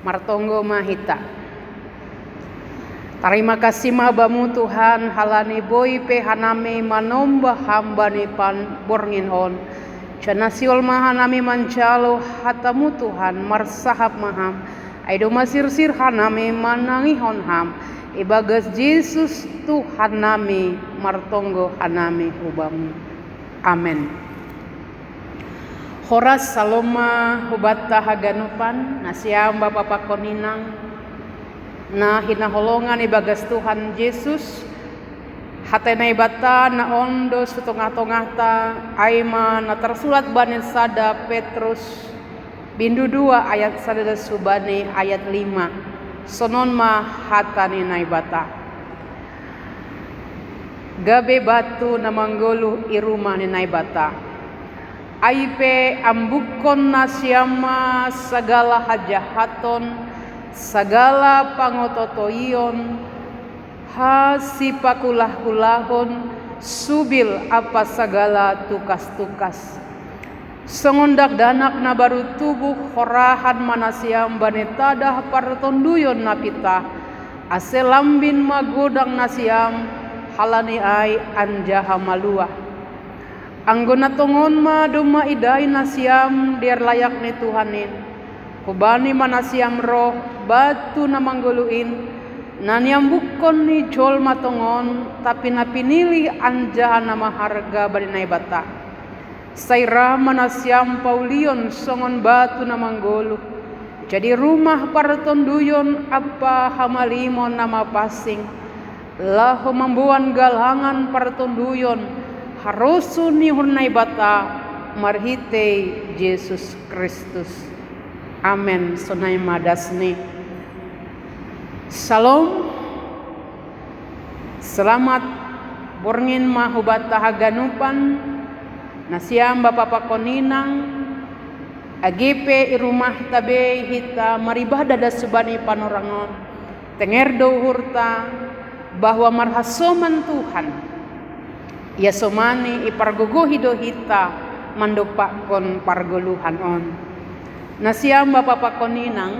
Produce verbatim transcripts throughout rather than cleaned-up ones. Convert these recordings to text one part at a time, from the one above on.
Martonggo ma hita. Tarima kasih ma Bamu Tuhan, halani boi pe hanami manombah Ham bani pan borngin on. Janah sihol ma hanami manjalo hata-Mu Tuhan, marsahap ma Ham. Ai domma sirsir hanami manangihon Ham. Ibagas Jesus Tuhan nami, martonggo hanami hu Bamu. Amen. Horas salom ma hubanta haganupan, nasiam bapa pakon inang, na hinaholongan ibagas Tuhan Jesus. Hata Naibata na ondos hu tongah-tongahta, ai ma na tarsurat bani sada Petrus, bindu dua ayat sada das hu bani ayat lima. Sonon ma hata ni Naibata. Gabe batu na manggoluh i rumah ni Naibata. Ai pe ambukkon nasiam ma sagala hajahaton, sagala pangototoion, hasipakulah-kulahon, subil ampa sagala tukas-tukas. Songon dakdanak na baru tubuh, horahan ma nasiam bani tadah partonduyon na pitah, ase lambin magodang nasiam halani ai anjaha maluah. Anggo na tongon ma domma idai nasiam dear layak ni Tuhan in, hubani ma nasiam roh batu na manggoluh in, na niambukkon ni jolma tongon, tapi na pinilih anjaha na maharga bani Naibata. Sai ra ma nasiam paulion songon batu na manggoluh, jadi rumah partonduyon ampa hamalimon na mapansing, laho mamboan galangan partonduyon, harosuh ni uhur Naibata marhitei Jesus Kristus. Amen. Sonai ma dasni. Salom. Selamat borngin ma hubanta haganupan, nasiam bapa pakon inang, age pe i rumahta be hita maribadah das hubani panorang on. Tenger do uhurta bahwa marhasoman Tuhan, iasomani ipargogohi do hita mandompakkon pargoluhan on. Nasiam bapa pakon inang,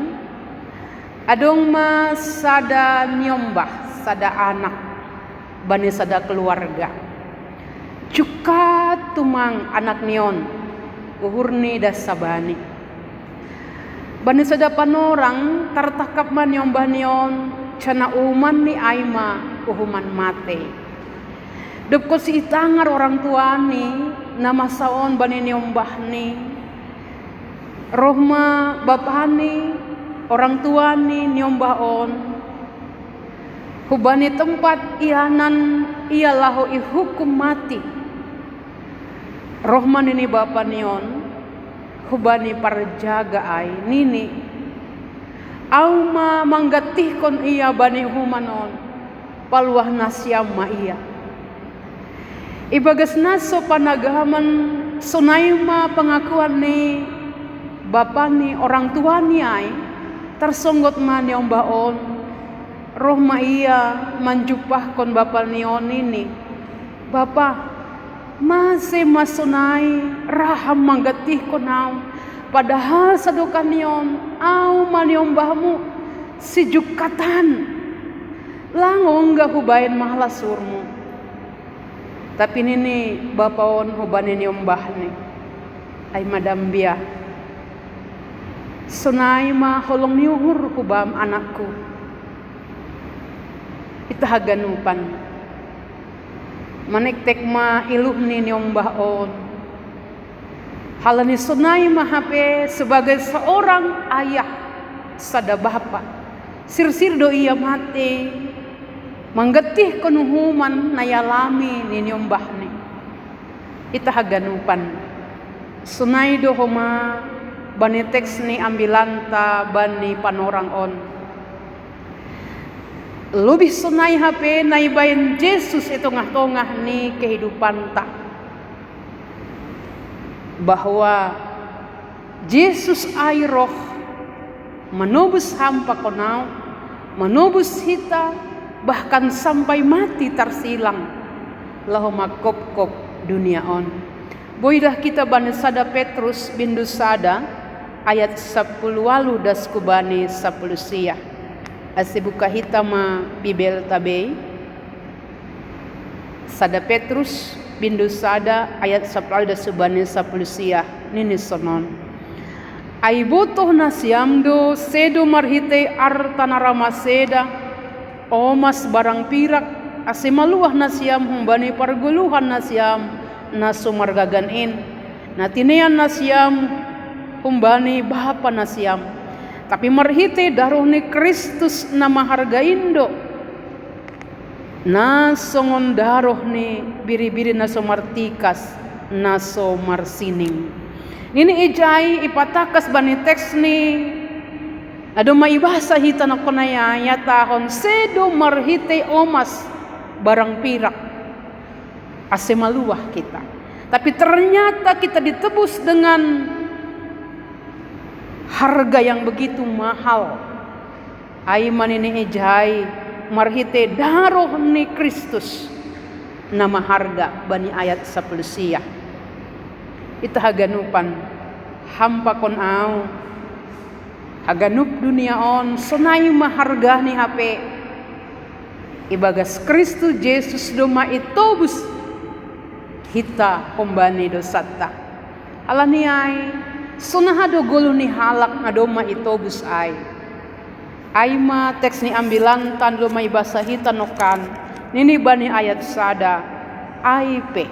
adong ma sada niombah, sada anak bani sada keluarga. Jungkat tumang anak ni on, uhurni das sabani. Bani sada panorang tartangkap ma niombah ni on, janah uhumanni ai ma uhuman matei. Dob konsi itangar orang tuani na masa on bani niombahni, roh ma bapani, orang tuani niombah on, hubani tempat ianan ia laho ihukum mati. Roh ma nini bapa ni on hubani parjaga ai, nini: Ahu ma manggantihkon ia bani uhuman on, paluah nasiam ma ia. Ibagas na so panagaman, sonai ma pangakuan ni bapani, orang tuani ai, tarsonggot ma niombah on, roh ma ia manjumpahkon bapa ni on, nini: Bapa, mase ma sonai ra Ham manggantihkon ahu, padahal sadokah ni on ahu ma niombahmu sijungkatan, lang ongga hubaen malas uhurmu. Tapi nini bapa on hubani niombahni: Ai ma dambia, sonai ma holong ni uhur hubam, anakku. Hita haganupan, manektek ma iluh ni niombah on. Halani sonai ma hape sebagai seorang ayah, sada bapa, sirsir do ia mate manggantihkon uhuman na ialami ni niombahni. Hita haganupan, sonai do homa bani teks ni ambilanta bani panorang on. Lobih sonai hape na ibaen Jesus i tongah-tongah ni kehidupanta, bahwa Jesus ai roh manobus ham pakon ahu, manobus hita, bahkan sampai mati tarsilang, laho mangkopkop dunia on. Boi dah hita bani sada Petrus bindu sada Ayat sapuluh walu das ku bani sapuluh sia. Asi buka hita ma Bibel tabei. Sada Petrus bindu sada ayat sapuluh walu das ku bani sapuluh sia. Nini sonon. Ai botoh nasiam do sedo marhitei arta na ra maseda, omas barang pirak, asi maluah nasiam humbani pargoluhan nasiam na so margagan in, na tinean nasiam humbani bapa nasiam. Tapi marhitei daroh ni Kristus na maharga in do, na songon daroh ni biri-biri na so martikas, na so marsining. Nini ijai ipatakas bani teks ni, na domma ibasa hita nangkon ai, ihatahon sedo marhitei omas barang pirak, asi maluah kita. Tapi ternyata kita ditebus dengan harga yang begitu mahal. Ai ma nini ijai marhitei daroh ni Kristus na maharga bani ayat sapuluh sia. Ita haganupan, ham pakon au, haganup dunia on, sonai ma hargani hape. Ibagas Kristus Jesus domma itobus hita humbani dosanta. Alani ai, sonaha do goluh ni halak na domma itobus ai? Ai ma teks ni ambilanta na domma ibasa hita nangkin, nini bani ayat sada, ai pe.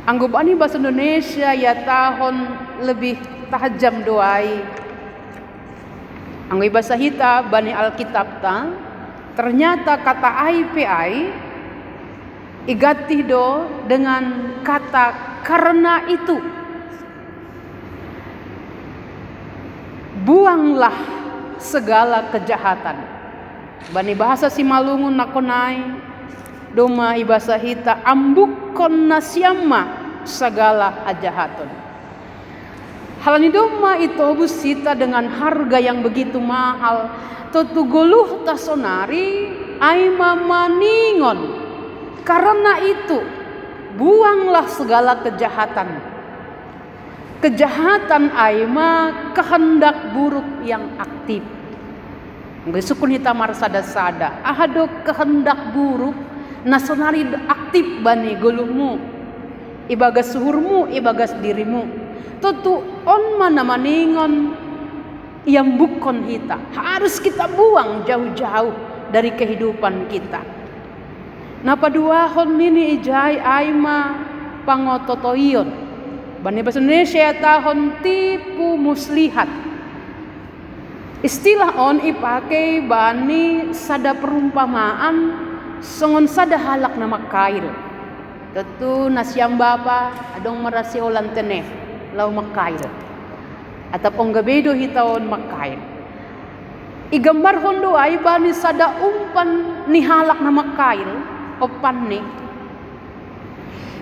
Anggo bani bahasa Indonesia ihatahon lebih tajam do ai. Anggo ibasa hita bani Alkitapta, ternyata kata ai pe ai iganti do dengan kata karena itu. Buanglah segala kejahatan. Bani bahasa Simalungun nangkon ai, domma ibasa hita ambukkon nasiam ma sagala hajahaton. Halani domma itobus hita dengan harga yang begitu mahal, tontu goluhta sonari ai ma maningon. Karena itu, buanglah segala kejahatan. Kejahatan ai ma kehendak buruk yang aktif. Anggo isungkun hita marsada-sada, aha do kehendak buruk na sonari aktif bani goluhmu, ibagas uhurmu, ibagas dirimu? Tontu on ma na maningon iambukkon hita. Harus kita buang jauh-jauh dari kehidupan kita. Na paduahon nini ijai ai ma pangototoion. Bani bahasa Indonesia ihatahon tipu muslihat. Istilah on ipake bani sada perumpamaan songon sada halak na mangkail. Tontu nasiam bapa adong ma ra siolan tene laho mangkail. Atap ongga be do hita on mangkail. Igambarhon do ai bani sada umpan ni halak na mangkail, umpanni.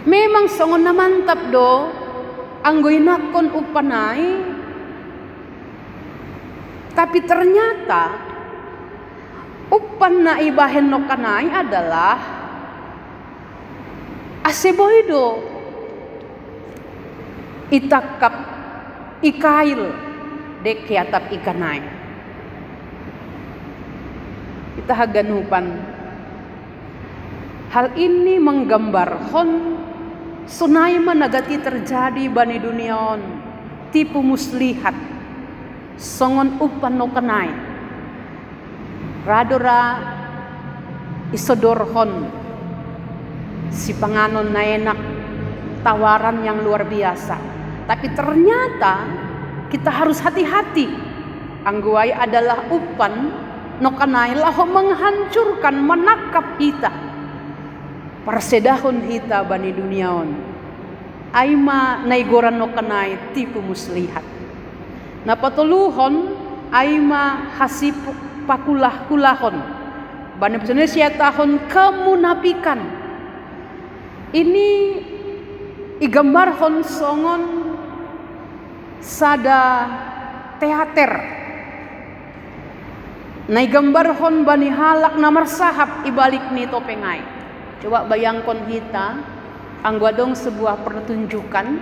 Memang songon na mantap do anggo inangkon umpan ai, tapi ternyata umpan na ibahen nangkin ai adalah ase boi do itangkap ikail, dengke atap ikan ai. Ita haganupan, hal ini menggambarhon sonai ma na gati terjadi bani dunia on, tipu muslihat, songon umpan nangkin ai. Ra do ra isodorhon sipanganon na enak, tawaran yang luar biasa. Tapi ternyata kita harus hati-hati. Anggo ai adalah umpan nangkin ai laho menghancurkan, manangkap hita, parsedahon hita bani dunia on. Ai ma na igoran nangkin ai tipu muslihat. Na patoluhon ai ma hasipakulah-kulahon. Bani bahasa Indonesia ihatahon kemunafikan. Ini igambarhon songon sada teater na igambarhon bani halak na marsahap ibalik ni topeng ai. Coba bayangkon hita, anggo adong sebuah pertunjukan,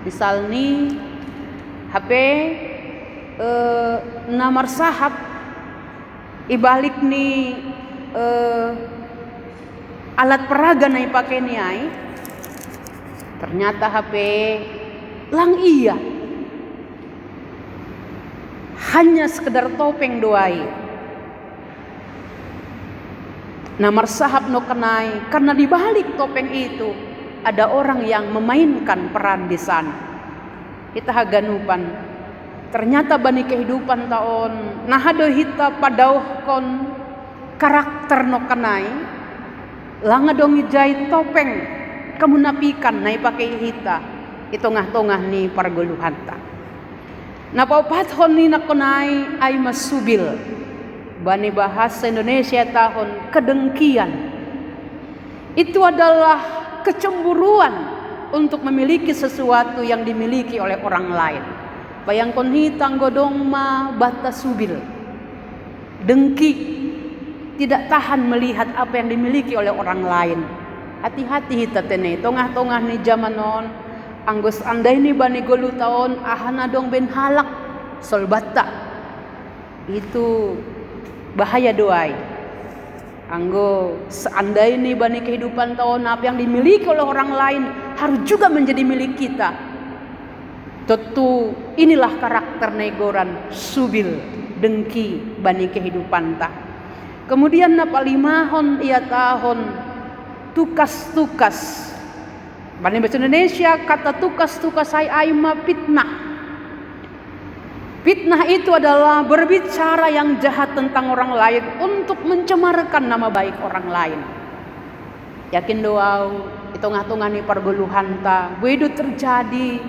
misalni Hape, eh, na marsahap i balik ni, eh, alat peraga na ipake ni ai, ternyata hape lang ia. Hanya sekedar topeng do ai. Na marsahap noken ai, karena di balik topeng itu ada orang yang memainkan peran di sana. Hita haganupan, ternyata bani kehidupanta on, naha do hita padaohkon karakter noken ai, lang adong ijai topeng kemunapikan na ipake hita i tongah-tongah ni pargoluhanta. Na paopathon ni nangkon ai, ai ma subil. Bani bahasa Indonesia iatahon kedengkian. Itu adalah kecemburuan untuk memiliki sesuatu yang dimiliki oleh orang lain. Bayangkon hita anggo adong ma banta subil, dengki, tidak tahan melihat apa yang dimiliki oleh orang lain. Hati-hati hita tene, tongah-tongah ni jaman on, anggo seandai ni bani goluhta on aha na adong baen halak, solbanta. Itu bahaya do ai. Anggo seandai ni bani kehidupanta on, apa yang dimiliki oleh orang lain harus juga menjadi milik kita. Tentu inilah karakter na igoran subil, dengki bani kehidupanta. Kemudian na palimahon iatahon tukas-tukas. Bani bahasa Indonesia kata tukas-tukas ai, ai ma fitnah. Fitnah itu adalah berbicara yang jahat tentang orang lain untuk mencemarkan nama baik orang lain. Yakin do au, i tongah-tongah ni pargoluhanta boi do terjadi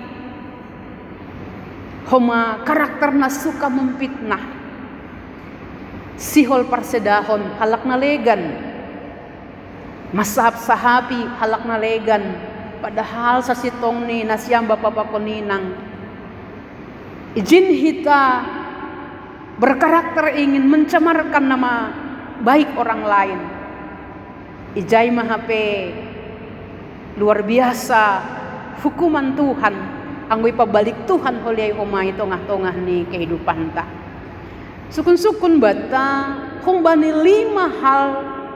homa karakter na suka memfitnah. Sihol parsedahon halak na legan, mansahap-sahapi halak na legan, padahal sasintongni nasiam bapa pakon inang, ijin hita berkarakter ingin mencemarkan nama baik orang lain. Ijai ma hape luar biasa hukuman Tuhan, anggo ipabalik Tuhan holiai homa i tongah-tongah ni kehidupanta. Sukun-sukun banta, hom bani lima hal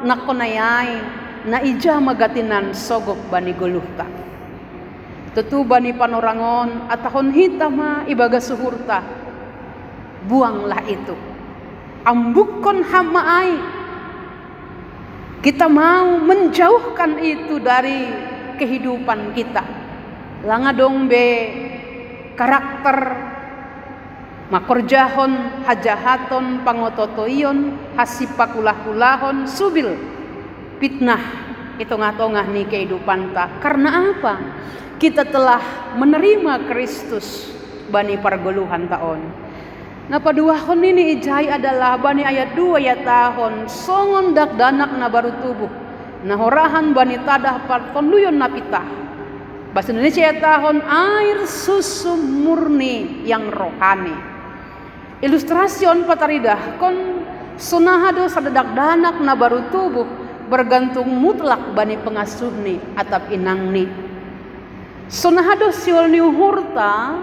nangkon ai, na ija ma gatinan sogop bani goluhta. Tentu bani panorang on, atahon hita ma ibagas uhurta, buanglah itu. Ambukkon ham ma ai. Kita mau menjauhkan itu dari kehidupan kita. Lang adong be karakter mangkorjahon hajahaton, pangoto-otoion, hasipakula-kulahon, subil, fitnah i tongah-tongah ni kehidupanta. Karena apa? Kita telah menerima Kristus bani pargoluhanta on. Na paduahon nini ijai adalah bani ayat dua iatahon songon dakdanak na baru tubuh, na horahan bani tadah partonduyon na pitah. Bahasa Indonesia iatahon air susu murni yang rohani. Ilustrasi on pataridahkon, sonaha do sada dakdanak na baru tubuh bergantung mutlak bani pengasuhni atap inangni. Sonaha do sihol ni uhurta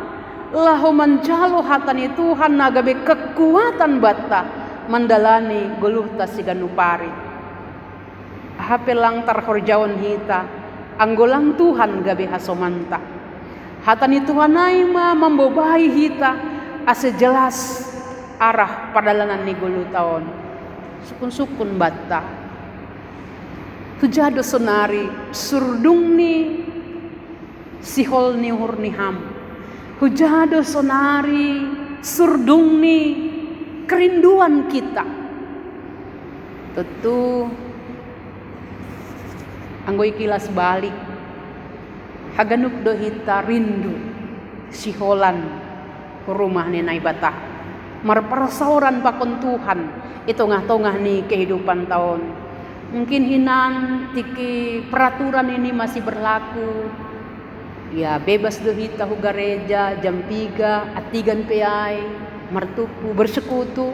laho manjalo hata ni Tuhan na gabe kekuatan banta mandalani goluhta siganup ari. Hape lang tarhorjahon hita, anggo lang Tuhan gabe hasomanta. Hata ni Tuhan ai ma mambobai hita, ase jelas arah pardalanan ni goluhta on. Sukun-sukun banta. Huja do sonari surdungni sihol ni uhur ni ham. Huja do sonari surdungni kerinduan kita. Tentu anggo ikilas balik, haganup do hita rindu siholan rumah ni Naibata, marparsaoran pakon Tuhan i tongah-tongah ni kehidupanta on. Mungkin hinan tingki peraturan ini masih berlaku, ya, bebas do hita hu gareja jam tiga, antigan pe ai, martumpu, bersekutu.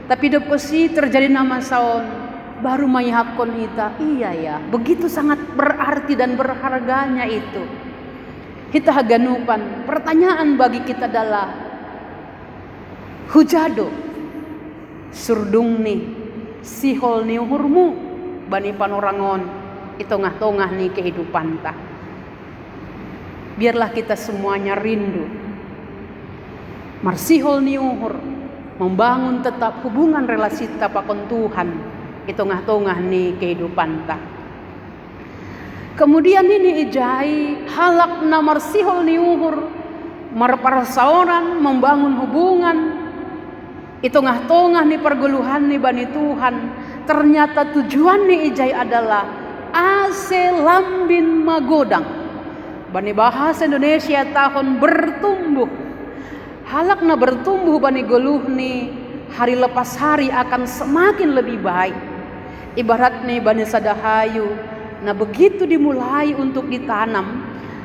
Tapi dob konsi terjadi na masa on, baru maihaphon hita, iya ya, begitu sangat berarti dan berharganya itu. Hita haganupan, pertanyaan bagi kita adalah, Hujado surdung ni sihol ni uhurmu bani panorangon i tongah-tongah ni kehidupanta. Biarlah kita semuanya rindu marsihol ni uhur, membangun tetap hubungan relasi ta pakon Tuhan i tongah-tongah ni kehidupanta. Kemudian ini ijai halak na marsihol ni uhur, marparsaoran, membangun hubungan i tongah-tongah ni pargoluhan ni bani Tuhan. Ternyata tujuan ni ijai adalah ase lambin magodang. Bani bahasa Indonesia tahon bertumbuh. Halak na bertumbuh bani goluh ni hari lepas hari akan semakin lebih baik. Ibarat ni bani sada hayu na begitu dimulai untuk ditanam,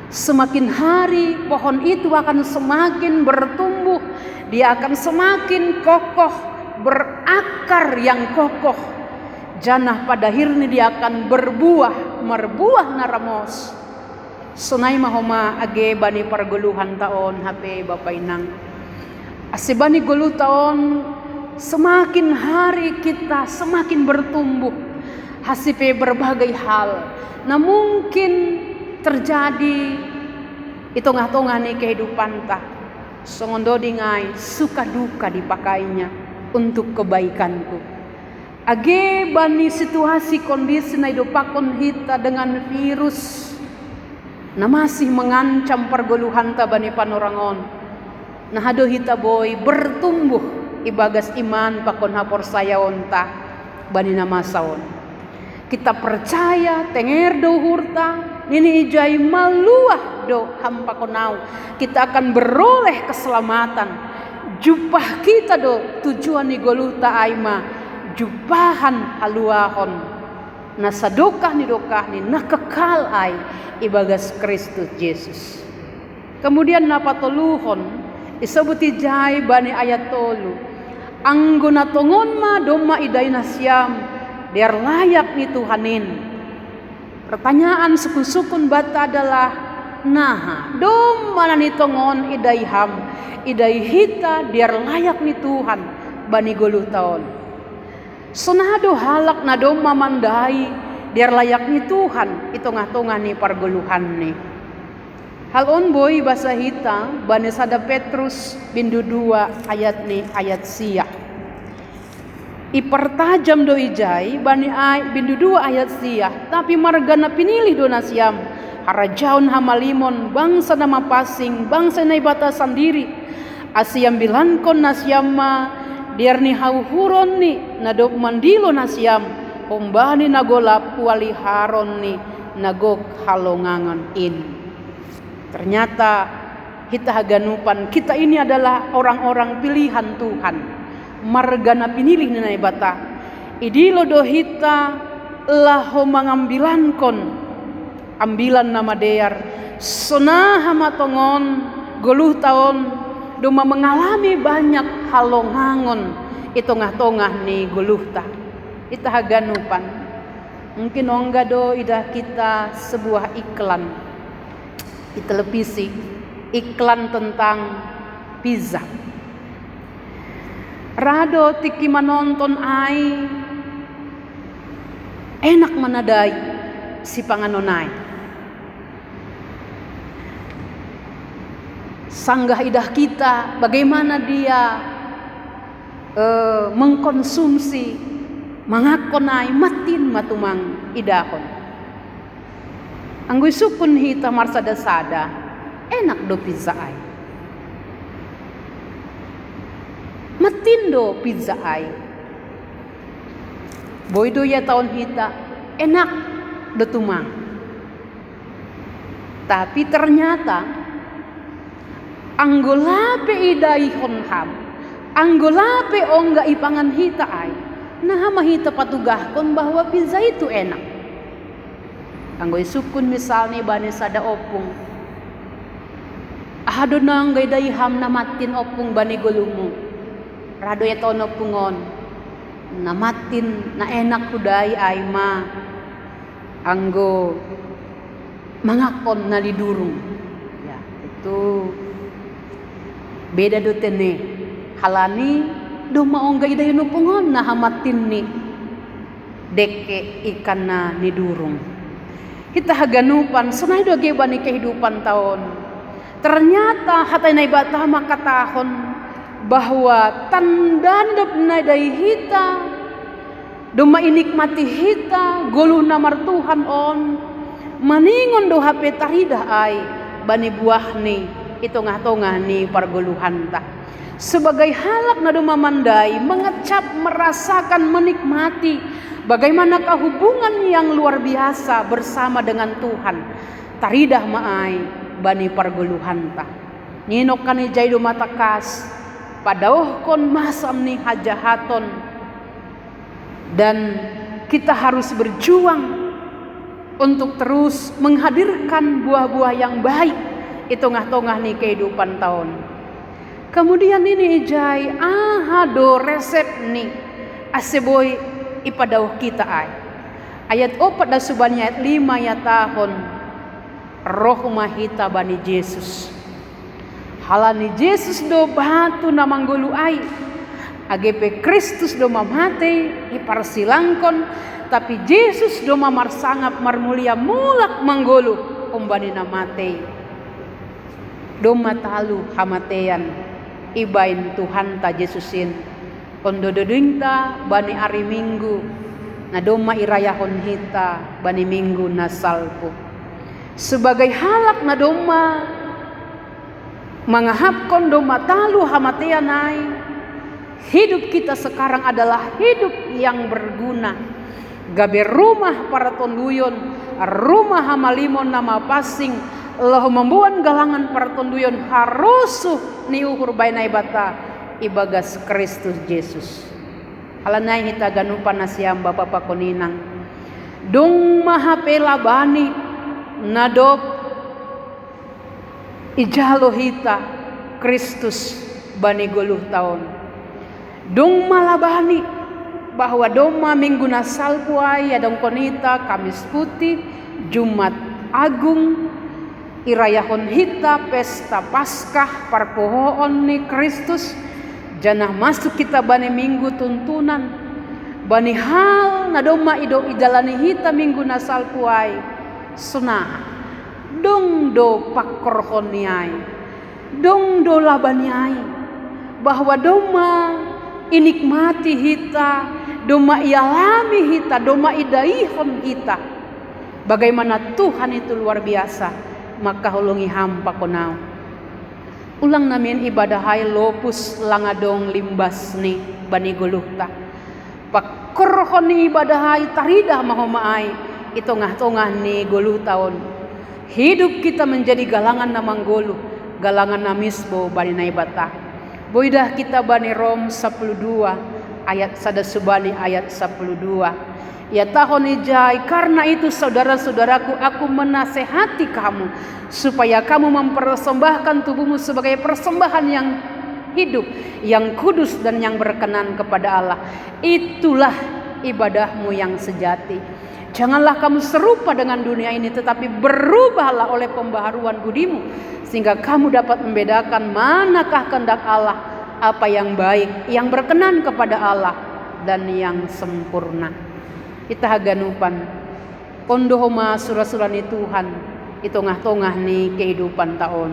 semakin hari pohon itu akan semakin bertumbuh, dia akan semakin kokoh, berakar yang kokoh. Janah pada akhirnya dia akan berbuah, marbuah na ramos. Sonai ma homa age bani pargoluhan ta on hape bapa inang. Ase bani goluh ta on semakin hari kita semakin bertumbuh. Hasi pe berbagai hal na mungkin terjadi i tongah-tongah ni kehidupanta. Songon doding ai suka duka dipakainya untuk kebaikanku. Age bani situasi kondisi na idopakkon hita dengan virus na masih mengancam pargoluhanta bani panorangon. Na hado hita boi bertumbuh ibagas iman pakon haporsayaonta bani na masa on. Kita percaya tenger do uhurta, nini ijai maluah do ham pakon au. Kita akan beroleh keselamatan. Jumpah kita do tujuan ni goluhta ai ma jumpahan haluahon na sadokah ni dokahni na kekal ai ibagas Kristus Jesus. Kemudian na patoluhon isobut ijai bani ayat tolu. Anggo na tongon ma domma idai nasiam dear layak ni Tuhan in. Pertanyaan sukun-sukun banta adalah, naha domma na nitongon idai ham, idai hita dear layak ni Tuhan bani goluhta on? Sonai do halak na domma mandai dear layak ni Tuhan i tongah-tongah ni pargoluhanni. Hal on boi basa hita bani sada Petrus bindu dua ayat ni ayat sia. Ipertajam do ijai bani ai bindu dua ayat sia, tapi marga na pinilih do nasiam, harajaon hamalimon, bangsa na mapansing, bangsa ni Naibata sandiri. Ase iambilankon nasiam ma dear ni hauhuronni na dob mandilo nasiam, humbani na golap ualiharon ni na gok halongangon in. Ternyata hita haganupan, kita ini adalah orang-orang pilihan Tuhan, marga na pinilih ni Naibata. Idilo do hita laho mangambilankon ambilan na madear. Sonai ma tongon goluhta on domma mengalami banyak halongangon i tongah-tongah ni goluhta. Hita haganupan, mungkin ongga do idah kita sebuah iklan di televisi, iklan tentang pizza. Ra do tingki manonton ai, enak ma na dai sipanganon ai. Sanggah idah kita bagaimana dia eh, mengkonsumsi mangakkon ai, matin ma tumang idahon. Anggo isungkun hita marsada-sada, enak do pizza ai. Matin do pizza ai. Boi do ihatahon hita, enak do tumang. Tapi ternyata anggo lape idaihon ham, anggo lape ongga ipangan hita ai, naha ma hita patugahkon bahwa pizza itu enak? Anggo isungkun misalna bani sada ompung, aha do na ongga idai ham na matin ompung bani goluhmu? Ra do ihatahon ompung on, na matin, na enak hudai ai ma anggo mangakkon na lidurung. Ya, itu beda do tene. Halani domma ongga idayunu pungonna hamatinni, dekke ikanna nidurung. Hita haganupan sonai do age bani kehidupan taon. Ternyata hatai Naibata makatahon bahwa tandani do pinadai hita, domma inikmati hita goluhna martuhan on, maningon do hape taridah ai bani buahni i tongah-tongah ni pargoluhanta. Sebagai halak na domma mandai, mengecap, merasakan, menikmati bagaimanakah hubungan yang luar biasa bersama dengan Tuhan. Taridah ma ai bani pargoluhanta. Ninokkan ijai domma takas, padaohkon masam ni hajahaton, dan kita harus berjuang untuk terus menghadirkan buah-buah yang baik i tongah-tongah ni kehidupan taon. Kemudian nini ijai, aha do resepni ase boi ipadaoh hita ai. Ayat opat da subani ayat lima iatahon, roh ma hita bani Jesus. Halani Jesus do batu na manggoluh ai. Age pe Kristus domma matei iparsilangkon, tapi Jesus domma marsangap marmulia mulak manggoluh humbani na matei. Domma talu hamatean ibaen Tuhanta Jesus in. On do dodingta bani ari Minggu, na domma irayahon hita bani Minggu na salpu. Sebagai halak na domma mangahapkon domma talu hamatean ai, hidup kita sekarang adalah hidup yang berguna. Gabe rumah partonduyon, rumah hamalimon na mapansing, laho mamboan galangan partonduyon harosuh ni uhur baen Naibata ibagas Kristus Jesus. Halani ai hita haganupan nasiam bapa pakon inang, dung ma hape labani na dob ijalo hita Kristus bani goluh taon. Dung ma labani bahwa domma Minggu na salpu ai iadongkon hita Kamis Putih, Jumat Agung, irayahon hita pesta Paskah, parpohoon ni Kristus, janah masuk hita bani Minggu tuntunan, bani hal na domma ido ijalani hita Minggu na salpu ai, sonaha? Dong do pangkorhonni ai, dong do labani ai, bahwa domma inikmati hita, domma ialami hita, domma idaihon hita, bagaimana Tuhan itu luar biasa, mangkaholongi ham pakon ahu. Ulang namin ibadah ai lopus langa dong limbasni bani goluhta. Pangkorhon ni ibadah ai taridah ma homa ai i tongah-tongah ni goluh taon. Hidup kita menjadi galangan na manggoluh, galangan na misbo bani Naibata. Boi dah hita bani Rom sapuluh dua ayat sada subani ayat sapuluh dua. Iatahon ijai, karena itu saudara-saudaraku, aku menasehati kamu supaya kamu mempersembahkan tubuhmu sebagai persembahan yang hidup, yang kudus dan yang berkenan kepada Allah. Itulah ibadahmu yang sejati. Janganlah kamu serupa dengan dunia ini, tetapi berubahlah oleh pembaharuan budimu, sehingga kamu dapat membedakan manakah kehendak Allah, apa yang baik, yang berkenan kepada Allah, dan yang sempurna. Hita haganupan, on do homa sura-sura ni Tuhan i tongah-tongah ni kehidupan taon.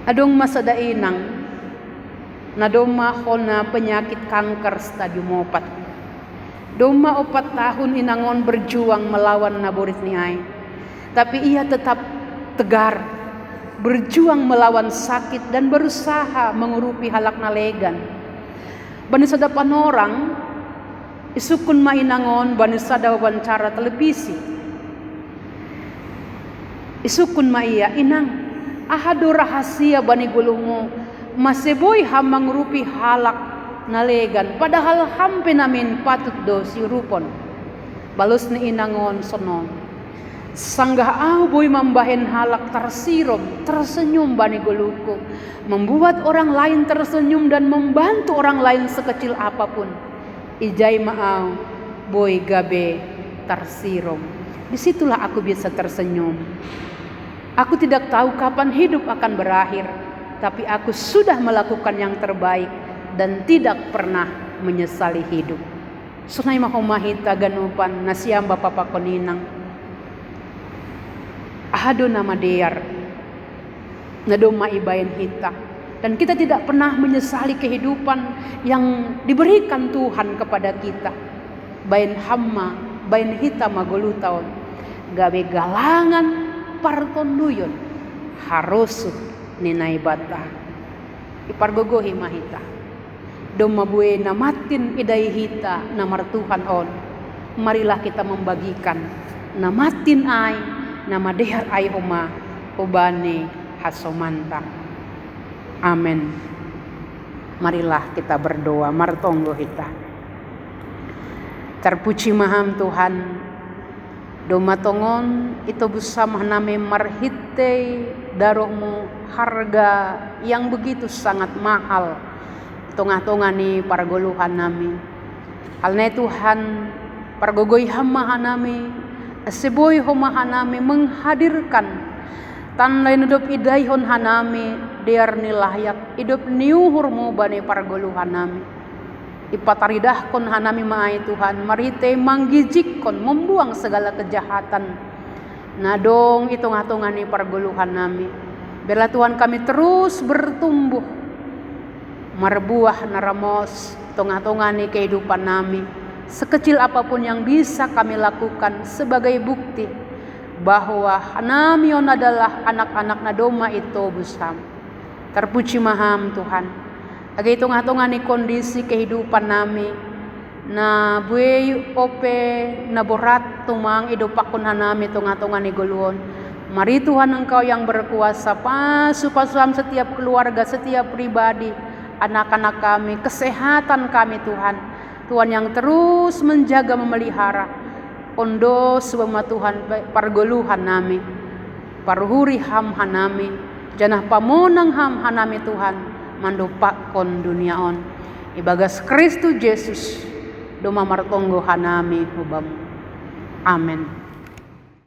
Adong ma sada inang na domma hona penyakit kanker stadium opat. Domma opat tahun inang on berjuang melawan na borit ni ai. Tapi ia tetap tegar, berjuang melawan sakit dan berusaha mengurupi halak na legan. Bani sada panorang, isungkun ma inang on bani sada wawancara televisi. Isungkun ma ia, "Inang, aha do rahasia bani goluhmu, mase boi ham mangurupi halak na legan, padahal ham pe namin patut do siurupon?" Balos ni inang on sonon, "Sanggah ahu boi mambahen halak tarsirom, tersenyum bani goluhku, membuat orang lain tersenyum dan membantu orang lain sekecil apapun, ijai ma ahu boi gabe tarsirom. Disitulah aku bisa tersenyum. Aku tidak tahu kapan hidup akan berakhir, tapi aku sudah melakukan yang terbaik dan tidak pernah menyesali hidup. Sonai ma homa hita ganupan nasiam bapa pakon inang. Aha do na madear na domma ibaen hita. Dan kita tidak pernah menyesali kehidupan yang diberikan Tuhan kepada kita. Baen ham ma, baen hita ma goluhta on, gabe galangan partonduyon harosuh ni Naibata. Ipargogohi ma hita. Domma buei na matin idai hita na martuhan on, marilah kita membagikan na matin ai, na madear ai homa hubani hasomanta. Amen. Marilah kita berdoa, martonggo hita. Terpuji ma Ham Tuhan, domma tongon itobus Ham hanami marhitei darohMu, harga yang begitu sangat mahal i tongah-tongah ni pargoluhannami. Alani ai Tuhan, pargogoi Ham ma hanami, ase boi homa hanami menghadirkan tanda na dob idaihon hanami, dear ni layak, idop ni uhurMu bani pargoluhannami. Ipataridahkon hanami ma ai Tuhan, marhitei manggijikkon, membuang segala kejahatan na adong i tongah-tongah ni pargoluhannami. Biarlah Tuhan kami terus bertumbuh, marbuah na ramos i tongah-tongah ni kehidupannami, sekecil apapun yang bisa kami lakukan sebagai bukti bahwa hanami on adalah anak-anak na domma itobus Ham. Terpuji ma Ham Tuhan. Age i tongah-tongah ni kondisi kehidupannami, na buei ope na borat tumang idompakkon hanami i tongah-tongah ni goluh on, mari Tuhan Engkau yang berkuasa, pasu-pasu Ham setiap keluarga, setiap pribadi, anak-anak kami, kesehatan kami Tuhan. Tuhan yang terus menjaga, memelihara. Ondo suba ma Tuhan pargoluhannami. Paruhuri Ham hanami, janah pamonang Ham hanami Tuhan, mandompakkon dunia on. Ibagas Kristus Jesus, domma martonggo hanami hu Bam. Amen.